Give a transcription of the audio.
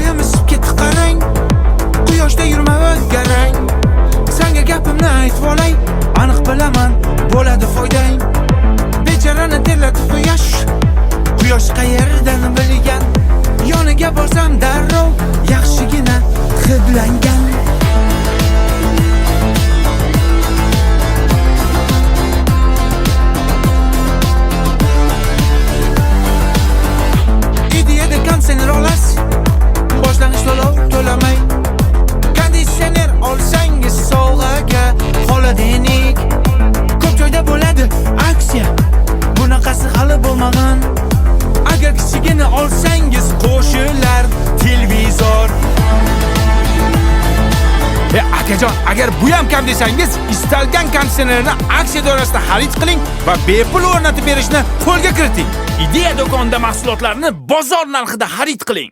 Havoyam isib ketdi, qarang. Quyoshda yurma o'lgarang. Sanga gapimni aytib olay, aniq bilaman, bo'ladi foydang. Bechorani terlatib quyosh. Quyosh qayerdan bilgan? Yoniga borsam darrov yaxshigina hidlangan. Ideyada konditsioner olasiz, boshlang'ich to'lov to'lamay. Konditsioner olsangiz sovg'aga холодильник. Ko'p joyda bo'ladi aksiya, bunaqasi hali bo'lmagan. Agar kichigini olsangiz qo'shilar televizor. E akajon, agar bu ham kam desangiz, istalgan konditsionerni aksiya doirasida xarid qiling va bepul o'rnatib berishni qo'lga kiriting. Ideya do'konida mahsulotlarni bozor narxida xarid qiling.